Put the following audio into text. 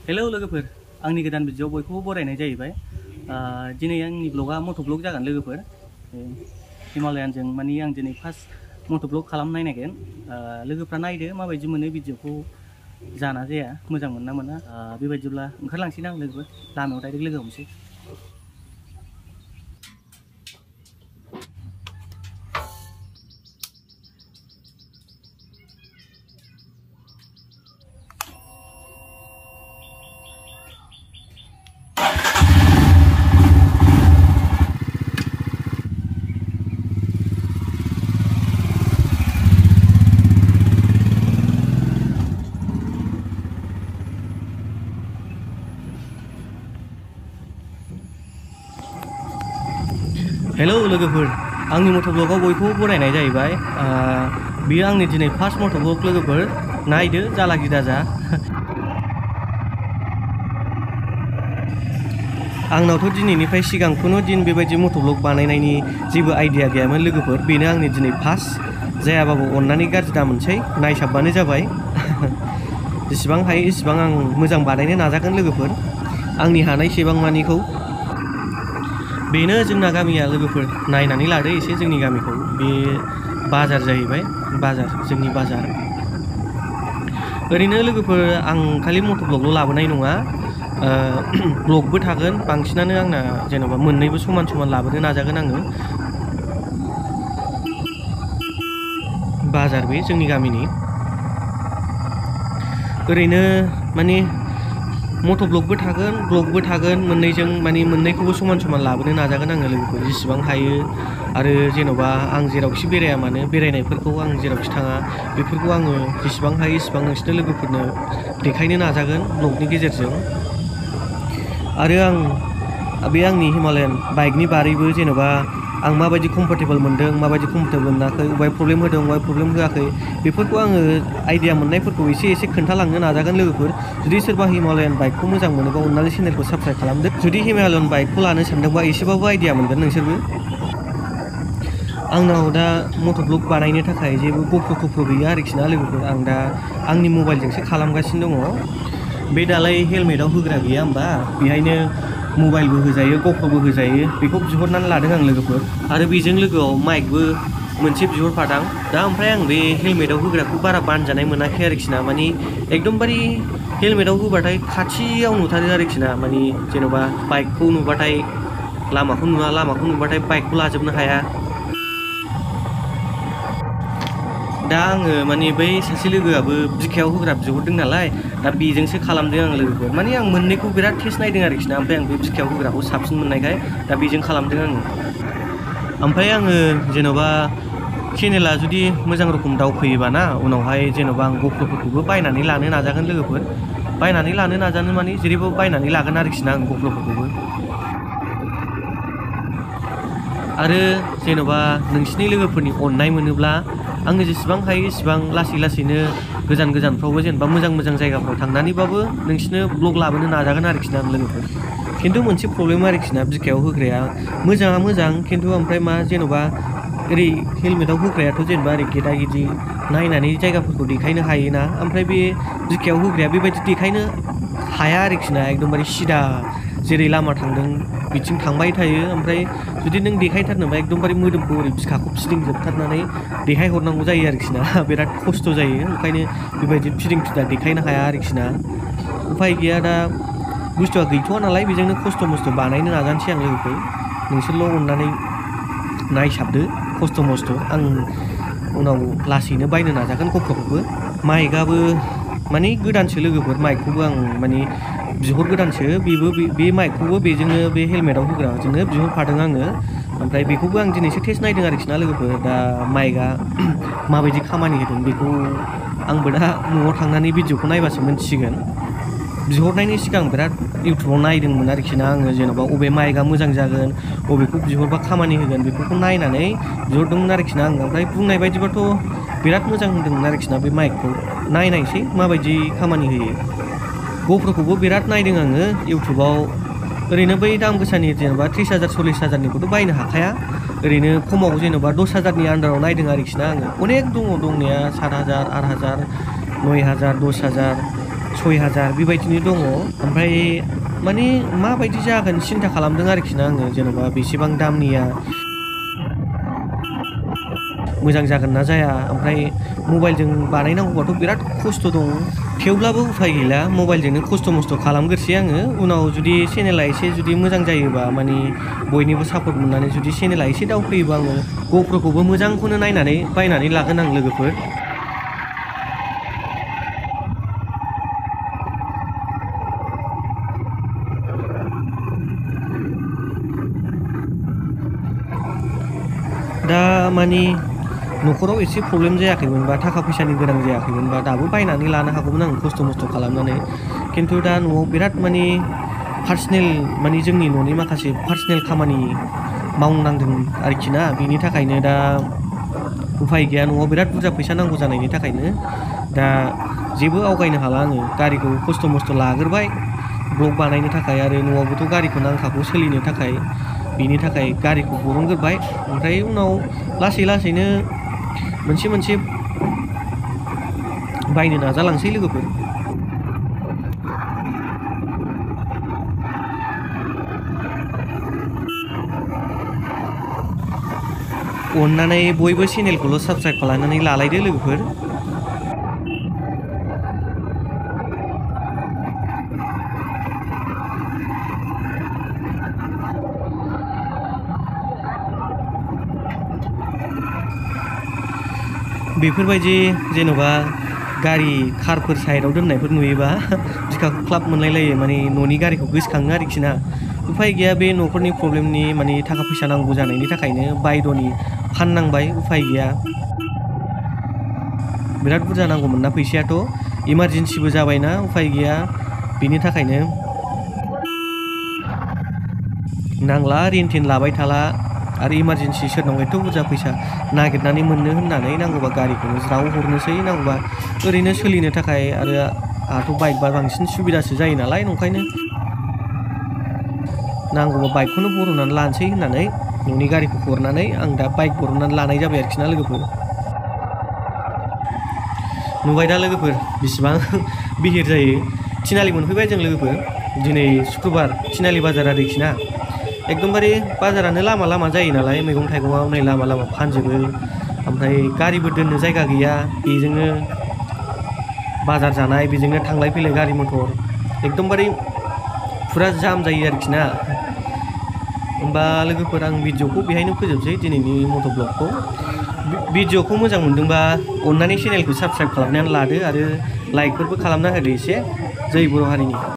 Hello लोगोफोर, आंनि गोदान भिडिअ बयखौबो बरायनाय जाहैबाय। दिनै आंनि ब्लगा मट' ब्लग जागोन लोगोफोर। हिमालयानजों माने आं दिनै फार्स्ट मट' ब्लग खालामनो नागिरगोन। लोगोफ्रा नायदो माबायदि मोनो भिडिअखौ, जाना जाया, मोजां मोना मोना। बेबायदिब्ला ओंखारलांसै ना आं लोगोफोर, लामायाव डाइरेक्ट लोगो हमसै। हेलौ लोगोफोर, आंनि मट' ब्लगाव बयखौबो बरायनाय जाहैबाय। बेयो आंनि दिनै फार्स्ट मट' ब्लग लोगोफोर, नायदो जाला गिदा जा। आंनावथ' दिनैनिफ्राय सिगां खुनु दिन बेबायदि मट' ब्लग बानायनायनि जेबो आइडिया गैयामोन लोगोफोर। बेनो आंनि दिनै फार्स्ट। जायाबाबो अननानै गाज्रि दामोनसै, नायसाबबानो जाबाय। जेसेबां हायो एसेबां आं मोजां बानायनो नाजागोन लोगोफोर, आंनि हानायसेबां मानिखौ। बेनो जोंना गामिया लोगोफोर, नायनानै लादो एसे जोंनि गामिखौ। बे बाजार जाहैबाय, बाजार, जोंनि बाजार। ओरैनो लोगोफोर, आं खालि मट' ब्लगल' लाबोनाय नङा, ब्लगबो थागोन। बांसिनानो आंना जेन'बा मोननैबो समान समान लाबोनो नाजागोन आङो। बाजार बे जोंनि गामिनि। ओरैनो माने मट' ब्लगबो थागोन, ब्लगबो थागोन, मोननैजों माने मोननैखौबो समान समान लाबोनो नाजागोन आङो लोगोफोर, जेसेबां हायो। आरो जेन'बा आं जेरावखि बेराया मानो, बेरायनायफोरखौ आं जेरावखि थाङा, बेफोरखौ आङो जेसेबां हायो एसेबां नोंसोरनो लोगोफोरनो देखायनो नाजागोन ब्लगनि गेजेरजों। आरो आं बे आंनि हिमालयान बाइकनि बारैबो जेन'बा आं माबायदि कम्फर्टेबल मोनदों, माबायदि कम्फर्टेबल मोनाखै, अबाय प्रब्लेम होदों, अबाय प्रब्लेम होआखै, बेफोरखौ आङो आइडिया मोननायफोरखौ एसे एसे खोन्थालांनो नाजागोन लोगोफोर। जुदि सोरबा हिमालयान बाइकखौ मोजां मोनोबा अननानै चेनेलखौ साबस्क्राइब खालामदो। जुदि हिमालयान बाइकखौ लानो सानदोंबा एसेबाबो आइडिया मोनगोन नोंसोरबो। आंनाव दा मट' ब्लग बानायनो थाखाय जेबो गप्र' गैया आरोखि ना लोगोफोर। आं दा आंनि मबाइलजोंसो खालामगासिनो दङ। बे दालाय हेलमेटाव होग्रा गैया होमबा, बेहायनो मबाइलबो होजायो, गप्र'बो होजायो। बेखौ बिहरनानै लादों आं लोगोफोर। आरो बेजों लोगोआव माइकबो मोनसे बिहरफादां। दा ओमफ्राय आं बे हेलमेटाव होग्राखौ बारा बानजानाय मोनाखै आरोखि ना। माने एकदमबारे हेलमेटाव होबाथाय खाथियाव नुथारो आरोखि ना। माने जेन'बा बाइकखौ नुबाथाय लामाखौ नुवा, लामाखौ नुबाथाय बाइकखौ लाजोबनो हाया। दा आङो माने बै सासे लोगोआबो बिखायाव होग्रा बिहरदों नालाय, दा बेजोंसो खालामदों आं लोगोफोर। माने आं मोननैखौ बिराद टेस्ट नायदों आरोखि ना, ओमफ्राय आं बे बिखायाव होग्राखौ साबसिन मोननायखाय दा बेजों खालामदों आङो। ओमफ्राय आङो जेन'बा चेनेला जुदि मोजां रोखोम दावखोयोबा ना, उनावहाय जेन'बा आं गप्र'फोरखौबो बायनानै लानो नाजागोन लोगोफोर। बायनानै लानो नाजानो माने जेरैबाबो बायनानै लागोन आरोखि ना आं गप्र'फोरखौबो। आरो जेन'बा नोंसिनि लोगोफोरनि अननाय मोनोब्ला आङो जेसेबां हायो एसेबां लासै लासैनो गोजान गोजानफ्रावबो जेनेबा मोजां मोजां जायगाफ्राव थांनानैबाबो नोंसिनो ब्लग लाबोनो नाजागोन आरोखि ना आं लोगोफोर। खिन्थु मोनसे प्रब्लेम आरोखि ना, बिखायाव होग्राया मोजाङा मोजां, खिन्थु ओमफ्राय मा जेन'बा ओरै हेलमेटाव होग्रायाथ' जेनेबा ओरै गेदा गिदि नायनानै जायगाफोरखौ देखायनो हायोना, ओमफ्राय बे बिखायाव होग्राया बेबायदि देखायनो हाया आरोखि ना। एकदमबारे सिदा जेरै लामा थांदों बिथिं थांबाय थायो। ओमफ्राय जुदि नों देखायथारनोबा एकदमबारे मोदोमखौ ओरै बिखाखौ फिदिंजोबथारनानै देखायहरनांगौ जायो आरोखि ना। बिराद खस्थ' जायो, ओंखायनो बेबायदि फिदिं फिदा देखायनो हाया आरोखि ना। उफाय गैया, दा बुस्थुआ गैथ'वा नालाय बेजोंनो खस्थ' मस्थ' बानायनो नाजानोसै आं लोगोफोर। नोंसोरल' अननानै नायसाबदो खस्थ' मस्थ'। आं उनाव लासैनो बायनो नाजागोन गप्र'खौबो। माइकआबो माने गोदानसो लोगोफोर, माइकखौबो आं माने बिहर गोदानसो। बेबो बे माइकखौबो बेजोंनो, बे हेलमेटाव होग्राजोंनो बिहरफादों आङो। ओमफ्राय बेखौबो आं दिनैसो टेस्ट नायदों आरोखि ना लोगोफोर। दा माइकआ माबायदि खामानि होदों बेखौ आंबो दा न'आव थांनानै भिडिअखौ नायबासो मोनथिसिगोन। बिहरनायनि सिगां बिराद इउटुबाव नायदोंमोन आरोखि ना आङो, जेन'बा अबे माइकआ मोजां जागोन, अबेखौ बिहरबा खामानि होगोन, बेफोरखौ नायनानै बिहरदोंमोन आरोखि ना आङो। ओमफ्राय बुंनाय बायदिबाथ' बिराद मोजां होनदोंमोन आरोखि ना बे माइकखौ। नायनायसै माबायदि खामानि होयो। गप्र'खौबो बिराद नायदों आङो इउटुबाव। ओरैनो बै दाम गोसानि जेनेबा 30,000 40,000निखौथ' बायनो हाखाया। ओरैनो खमाव जेनेबा 10,000नि आन्दाराव नायदों आरोखि ना आङो। अनेक दङ दंनाया, 7,000, 8,000, 9,000, 10,000, 6000 बेबायदिनो दङ। ओमफ्राय माने माबायदि जागोन सिन्था खालामदों आरोखि ना आङो, जेन'बा बेसेबां दामनिया मोजां जागोन ना जाया। ओमफ्राय मबाइलजों बानायनांगौबाथ' बिराद खस्थ' दं, थेवब्लाबो उफाय गैला मबाइलजोंनो खस्थ' मस्थ' खालामग्रोसै आङो। उनाव जुदि चेनेला एसे जुदि मोजां जायोबा, माने बयनिबो सापर्ट मोननानै जुदि चेनेला एसे दावखोयोबा आङो ग'प्र'खौबो मोजांखौनो नायनानै बायनानै लागोन आं लोगोफोर। दा माने न'खराव एसे प्रब्लेम जायाखैमोनबा, थाखा फैसानि गोनां जायाखैमोनबा दाबो बायनानै लानो हागौमोन आं खस्थ' मस्थ' खालामनानै। खिन्थु दा न'आव बिराद माने पार्सनेल, माने जोंनि न'नि माखासे पार्सनेल खामानि मावनांदों आरोखि ना, बिनि थाखायनो दा उफाय गैया। न'आव बिराद बुरजा फैसा नांगौ जानायनि थाखायनो दा जेबो आवगायनो हाला आङो। गारिखौ खस्थ' मस्थ' लाग्रोबाय ब्लग बानायनो थाखाय, आरो न'आवबोथ' गारिखौ नांखागौ सोलिनो थाखाय, बिनि थाखाय गारिखौ बरनग्रोबाय। ओमफ्राय उनाव लासै लासैनो मोनसे मोनसे बायनो नाजालांसै लोगोफोर। अननानै बयबो चेनेलखौल' साबस्क्राइब खालामनानै लालायदो लोगोफोर। बेफोरबायदि जेन'बा गारि कारफोर साइडआव दोननायफोर नुयोबा बिखाखौ क्लाब मोनलायलायो, माने न'नि गारिखौ गोसोखाङो आरोखि ना। उफाय गैया, बे न'खरनि प्रब्लेमनि माने थाखा फैसा नांगौ जानायनि थाखायनो बायद'नि फाननांबाय, उफाय गैया। बिराद बुरजा नांगौमोन ना फैसायाथ', इमारजेन्सिबो जाबायना, उफाय गैया। बिनि थाखायनो नांला, रेन्ट टेन लाबाय थाला, आरो इमारजेन्सि सोरनाव एथ' बुरजा फैसा नागिरनानै मोननो होननानै नांगौबा गारिखौनो ज्राव हरनोसै, नांगौबा ओरैनो सोलिनो थाखाय। आरो आंहाथ' बाइकबा बांसिन सुबिदासो जायो नालाय, नंखायनो नांगौबा बाइकखौनो बरननानै लानोसै होननानै न'नि गारिखौ हरनानै आं दा बाइक बरननानै लानाय जाबाय आरोखि ना लोगोफोर। नुबाय दा लोगोफोर बेसेबां बिहिर जायो। थिनालि मोनफैबाय जों लोगोफोर, दिनै शुक्रबार, थिनालि बाजार आरोखि ना। एकदमबारे बाजारानो लामा लामा जायो नालाय, मैगं थाइगङाव नै लामा लामा फानजोबो। ओमफ्राय गारिबो दोननो जायगा गैया, बेजोंनो बाजार जानाय, बेजोंनो थांलाय फैलाय गारि मथर, एकदमबारे फुरा जाम जायो आरोखि ना। होमबा लोगोफोर आं भिडिअखौ बेहायनो फोजोबसै, दिनैनि मट' ब्लगखौ। भिडिअखौ मोजां मोनदोंबा अननानै चेनेलखौ साबस्क्राइब खालामनानै लादो, आरो लाइकफोरबो खालामना होदो एसे। जै बर' हारिनि।